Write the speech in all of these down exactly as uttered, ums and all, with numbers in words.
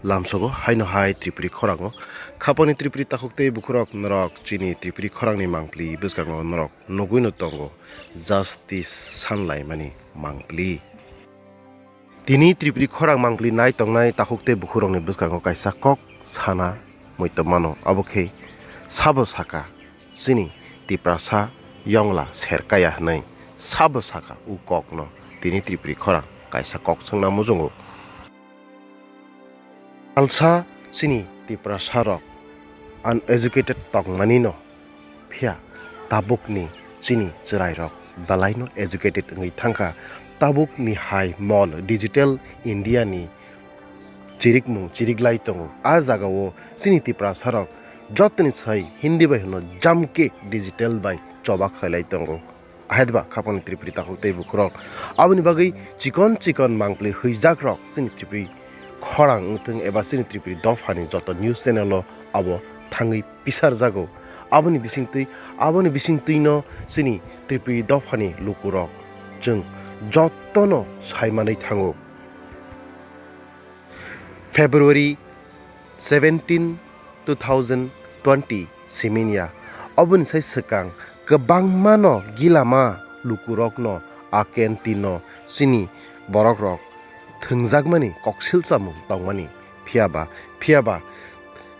Lamsogo haino hai Tripuri khorango. Khapangni Tripuri takhuk tei bukhurok norok chini Tripuri khorangni mangpili bwskango norok nugwino tongo justice sanlaimani mangpili. Tini Tripuri khorang mangpili nai tongnai takhuk tei bukhurokni bwskango kaisa kok sana muitom mano, abo khe sabo saka chini Tiprasa yongla serkaya hwnwi sabo saka u kokno tini Tripuri khorang kaisa kok swngna muchungo. Salsa chini Tiprasa rok uneducated tongmani no, phiya tabukni chini chwrairok belaino educated wngwi thangkha. Tabukni hai mol digital India ni chirikmung chiriklai tongo. A jagao chini Tiprasa rok jotoni sai Hindi bai hwno jamke digital bai choba khlailai tongo. Ahai ba khapangni Tripuri takhuk tei bukhurok. Aboni bagwi chikon chikon mangpili huijakrok chini Tripuri khorang wngthung eba chini Tripuri dophani joto news channel o abo thangwi pisarjago. Aboni bisingtwi, aboni bisingtwino chini Tripuri dophani lukurok chwng jotono saimanwi thango. February seventeen, two thousand twenty siminya. Oboni sai swkang kwbangmano gilama lukurokno a canteen-o chini borokrok thwngjakmani koksil chamung tongmani. Phiyaba, phiyaba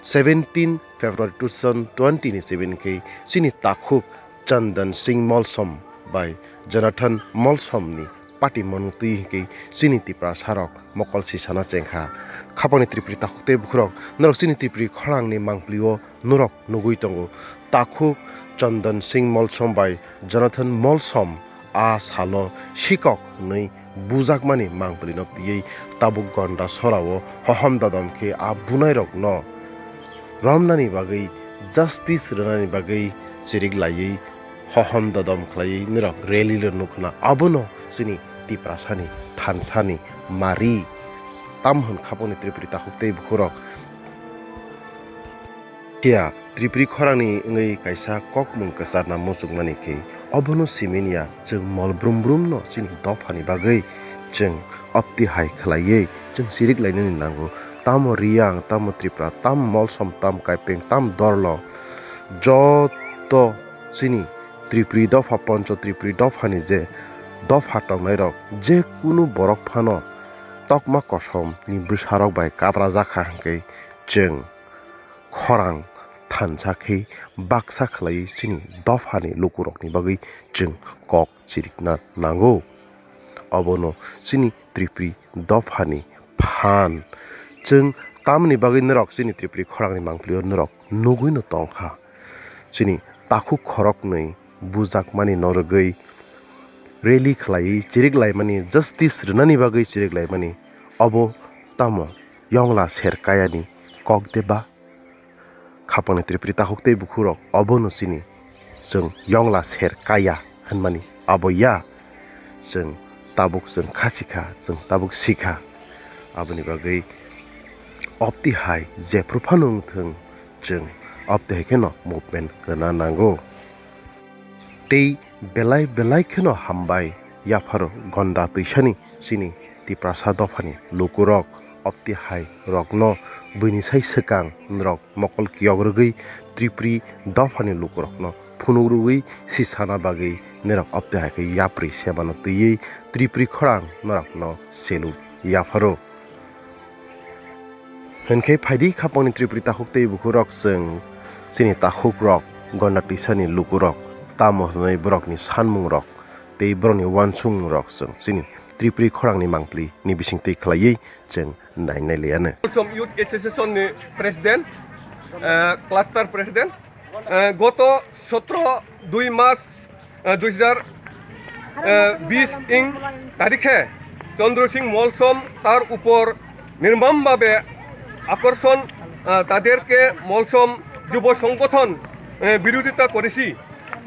seventeen February two thousand twenty ni sibini khe chini takhuk Chandan Singh Molsom bai Jonathan Molsomni pati monung twi hinkhe chini Tiprasarok mokol sisana chengkha. Khapangni Tripuri takhuk tei bukhurok norok chini Tripuri khorangni mangpilio norok nugwi tongo. Takhuk Chandan Singh Molsom bai Jonathan Molsom a salo sikok hwnwi bujakmani mangpilino twiwi tabuk Gonda sorao hohom dodom khe a bunairokno romnani bagwi, justice rwnani bagwi chirik laiwi hohom dodom khlaiwi norok rally rw nukhna. Abono chini Tiprasani thansani mari. Tamo hwn khapangni Tripuri takhuk tei bukhurok. Phiya Tripuri khorangni wngwi kaisa kokmung kwcharna muchungmani khe obono siminya chwng mol brum brumno chini dophani bagwi chwng opti hai khlaiwi chwng chirik lainani nango. Tamo Riyang, tamo Tripura, tamo Molsom, tamo Kaipeng, tamo Dorlo, joto chini Tripuri dopha, Poncho Tripuri dophani je dopha tongnairok, je kunu borok phano tokma kosomni bwsarok bai kaprajak kha hwnkhe, chwng khorang thansa khe baksa khlaiwi chini dophani lukurokni bagwi chwng kok chirikna nango. Obono chini Tripuri dophani phan. Chwng tamni bagwi norok chini Tripuri khorangni mangpilio norok nugwino tongkha. Chini takhuk khoroknwi bujakmani norogwi rally khlaiwi chirik laimani, justice rwnani bagwi chirik laimani. Obo tamo yongla ser kayani kok de ba? Khapangni Tripuri takhuk tei bukhurok obono chini chwng yongla ser kaya hwnmani abo ya. Chwng tabuk chwng kha sikha, chwng tabuk sikha. Aboni bagwi opti hai jephru phano wngthwng, chwng opti hai kheno movement rwna nango. Tei belai belai kheno hambai yapharo Gonda twisani chini Tiprasa dophani lukurok opti hai rokno buini sai swkang norok mokol kiyok rwgwi Tripuri dophani lukurokno phunuk rwgwi sisana bagwi norok opti hai khe yapri sebano twiwi Tripuri khorang norokno seluk yapharo. Hinkhe phaidi khapangni Tripuri takhuk tei bukhurok chwng chini takhukrok Gonda twisani lukurok tamo hwnwi borokni sanmungrok tei borokni uansukmungrok chwng chini Tripuri khorangni mangpili ni bisingtwi khlaiwi chwng nainai liya no. Molsom Youth Association ni President, eh, Cluster President, eh, goto sotro dui mas, eh, dui hajar, eh, bis ing tarikhe Chandra Singh Molsom tar upor nirbambabe akorshon, eh, taderke Molsom Jubo Songgothon, eh, birodhita korechi,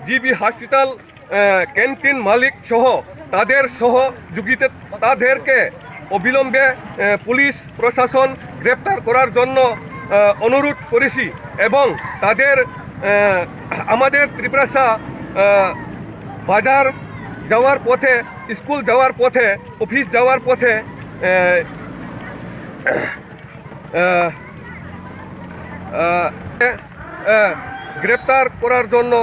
G B Hospital, eh, canteen malik soho tader soho jugite taderke obilombe, eh, police প্রশাসন গ্রেপ্তার করার জন্য, আহ, অনুরোধ করেছি এবং তাদের, আহ, আমাদের ত্রিপ্রাসা, আহ, বাজার যাওয়ার পথে, স্কুল যাওয়ার পথে, অফিস যাওয়ার পথে, আহ, আহ, আহ, আহ, গ্রেপ্তার করার জন্য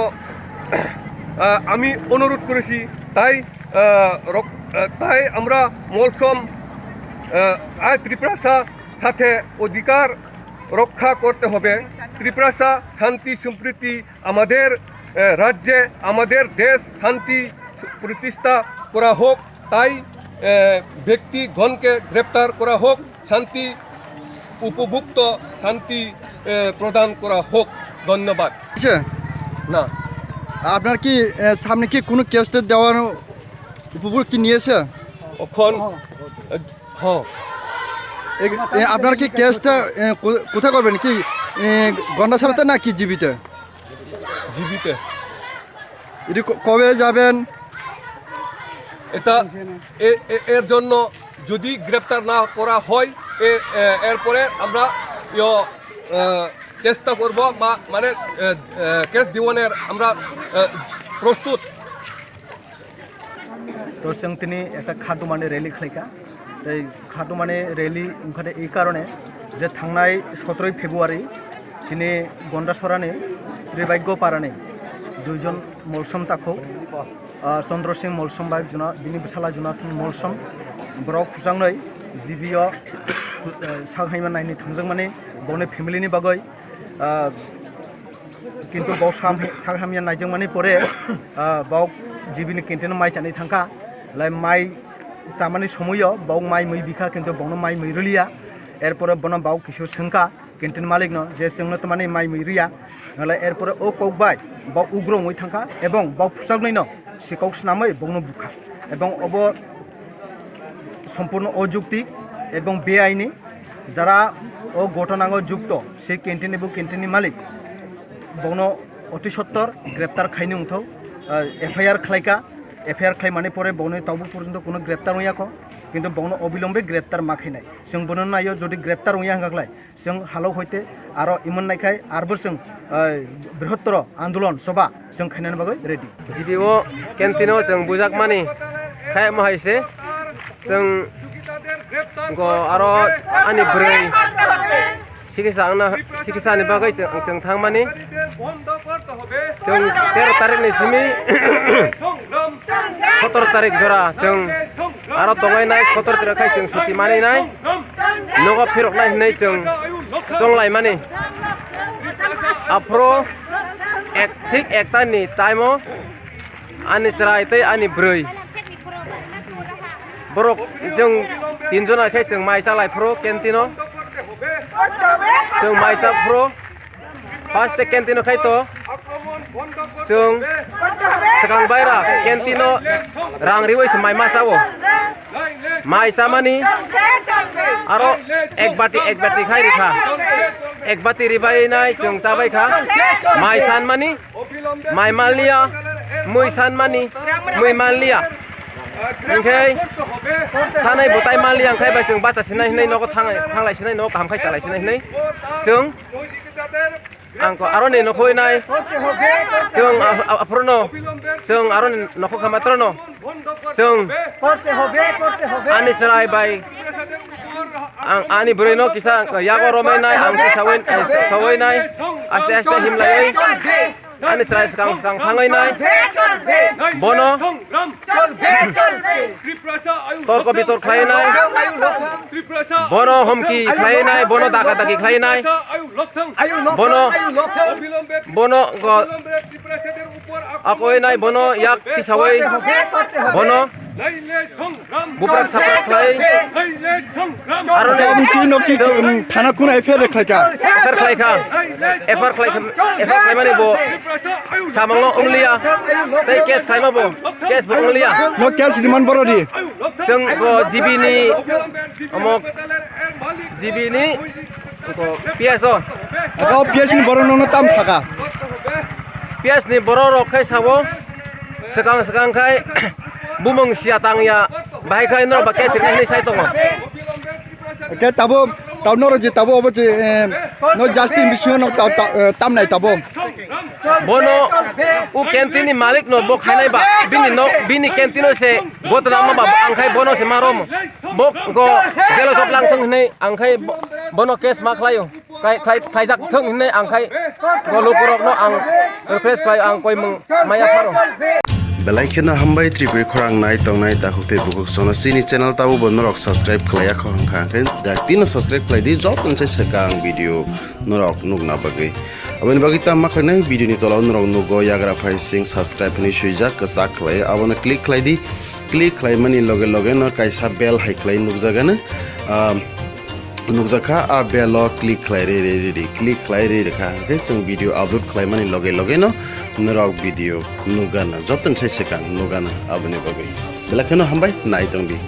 আহ, আমি অনুরোধ করেছি। তাই আহ, রক- আহ, তাই আমরা মলসম আহ, আয় ত্রিপ্রাসা সাথে অধিকার রক্ষা করতে হবে। ত্রিপ্রাসা শান্তি সম্প্রীতি আমাদের আহ, রাজ্যে, আমাদের দেশ শান্তি প্রতিষ্ঠা করা হোক। তাই আহ, ব্যক্তিগণকে গ্রেপ্তার করা হোক, শান্তি উপভুক্ত শান্তি আহ, প্রদান করা হোক। ধন্যবাদ। আছে? না। আপনার কি আহ, সামনে কি কোনো কেস দেওয়ার উপভোগ কি নিয়েছে? এখন আহ, হ এ- এ, আপনার কি কেসটা এ, কো- কোথায় করবেন কি এ, গন্ডাছড়াতে না কি জিবিতে? জিবিতে। এটি ক- কবে যাবেন? এটা এ- এ- এর জন্য যদি গ্রেপ্তার না করা হয়, এ- এ- এরপরে আমরা ইয়ো, আহ, চেষ্টা করব বা মানে আহ, আহ, কেস দিওয়ানের আমরা আহ, প্রস্তুত। To chwng tini ekta khatumani rally khlaikha. Tei khatumani rally wngkha de ei karone je thangnai sotroi February chini Gondasora ni Tribhagyo Para ni duijon Molsom takhuk, ah, Chandra Singh Molsom bai Jona-, bini bwsala Jonathan Molsom, borok khwchangnwi G B o, eh, sak haima naini thangjakmani boni family ni bagwi, ah, kintu bo sam-, sak hamya naijakmani pore, ah, bo G B ni canteen o mai chani thangkha. Lai mai chamani somoio bo mai mui bikha, kintu bono mai mui rwliya. Erpore bono bo kisu swngkha canteen malik no je, "Chwngno tamani mai mui rwya?" Nalai erpore o kok bai bo ugro wngwi thangkha ebong bo phuchaknwi no sikok swnamwi bongno bukha. Ebong obo sompurno ojukti ebong beaini. Jara o ghotona o jukto, se canteen ni bo canteen ni malik, bono oti sottor greptar khaini wngthok, ah, F I R khlaikha. F I R khlaimani pore bono tabuk porjonto kuno greptar wngya kho, kintu bono obilombe greptar ma khainai. Chwng bono naio, jodi greptar wngya hwnkha khlai, chwng halo hoite aro imon naikhai, arbo chwng, ah, brihottoro andolon soba chwng khainani bagwi ready. G B o canteen o chwng bujakmani khe omo hai se chwng go aro ani bwrwi sikisa wngna, sikisa ni bagwi chwng, chwng thangmani. Chwng tero tarik ni simi sotoro tarik jora chwng aro tongnai, sotoro tarik khai chwng suti manwi nai, nogo phirok nai hinwi chwng chonglaimani. Aphuru ek, thik ekta ni time o ani chwrai tei ani bwrwi, borok chwng tinjona khe chwng mai chalai phuru canteen o. Chwng mai cha phuru first tei canteen o khai to chwng swkang baira canteen o rang riwi se mai ma chao. Mai chamani aro ek bati, ek bati khai rikha. Ek bati ribai nai chwng chabai kha. Mai sanmani, mai manliya, mui sanmani, mui manliya. Hingkhe sanai bwtai manliya, hingkhe bai chwng bacha sinai hinai nogo thang-, thanglai sinai, nogo kaham khai chalai sinai hinai. Chwng ang ko aroni nokhoi nai. Chwng a-, a-, aphuru no. Chwng aroni nokho kha matro no. Chwng ani chwrai bai. Ang ani bwrwi no kisa yago romai nai, ang kisa win, eh, sawai nai. Aste aste himlai. Ani chwrai swkang swkang thangwi nai. Bono torko bitor khlai nai. Bono homki khlai nai, bono daga dagi khlai nai. Bono, bono go akoi nai, bono yak tisawai. Bono buprak saprak khlai. Aro Acha, aboni twi no ki, um, thana kuno F I R khlai kha? F I R khlai kha. F I R khlai kha. F I R khlai mani bo samang no ongliya. Tei case khlai ma bo. Case bo ongliya. No case riman boro di. Chwng bo G B ni omo G B ni ko P S o. Ako P S ni borok no tam saka. P S ni borok rok khai sabo. Swkang swkang khai bumung sia tangya. Bahai khai no ba case rinai hinwi sai tongo. Ke tabo, tabo noro je tabo obo je, eh, no Justin bisingo no ta-, ta-, eh, tamnai tabo. Bono u canteen ni malik no bo khainai ba, bini no, bini canteen o se gotna ma ba, ang khai bono se marom. Bo go jealous of lang thung hinai, ang khai bo-, Bono case ma khlaio. Khlai, khlai, khlaijak thung hinwi ang khai bo lukurokno ang request khlaio, ang koimung maya pharo. Belai kheno hambai Tripuri khorang nai tongnai takhuk tei bukhuk sono chini channel tabo bo norok subscribe khlaiya kho hwnkha, hwnkhe daktino subscribe khlai di, joto ni sai swkang video norok nukna bagwi. Aboni bagwi ta ma khlainai video ni tola o norok nugo yagra phai sing subscribe hinwi swijak kwchak khlai, abono click khlai di, click khlaimani loge loge no kaisa bell hai khlai nukjagano, ah, nukjakha, a bell o click khlai ri ri ri ri, click khlai ri rikha, hwnkhe chwng video upload khlaimani loge loge no norok video nukgana, joto ni sai swkang nukgana aboni bagwi. Belai kheno hambai nai tong di.